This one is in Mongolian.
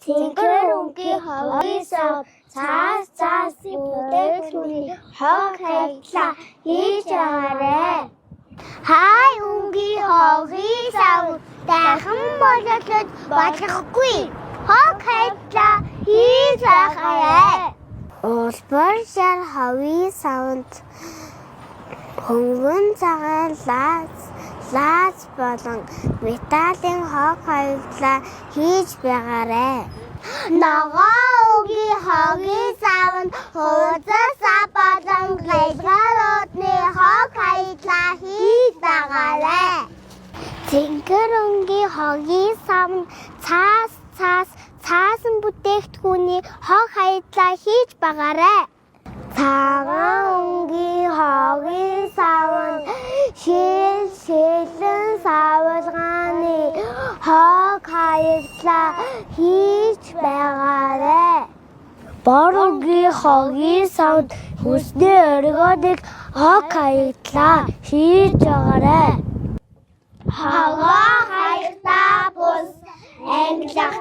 Цэнхэр өнгийн хогийн сав цаас цаас бүтээгдэхүүний хог хаягдлаа хийж байгаарай. Хай өнгийн хогийн сав дахин боловсож болохгүй. Хог хаягдлаа хийж байгаарай. Улбар шар ховын савнд хөнгөн цагаан лааз, лааз болон металлын хог хаягдлаа хийж байгаарай. Ногоон өнгийн хогийн савнд хуудас сав болон галгаруудны хог хаягдлаа хийж байгаарай. Цэнхэр өнгийн хогийн савнд цаас цаас цаасан бүтээгдэхүүний хог хаягдлаа хийж байгаарай. Цагаан өнгийн хогийн савнд шил шилэн савлгааны хог хаягдлаа хийж байгаарай. Бор өнгийн хогийн савнд хүнсний оргиодыг хог хаягдлаа хийж байгаарай. Хогоо хаягдаа бус ангилах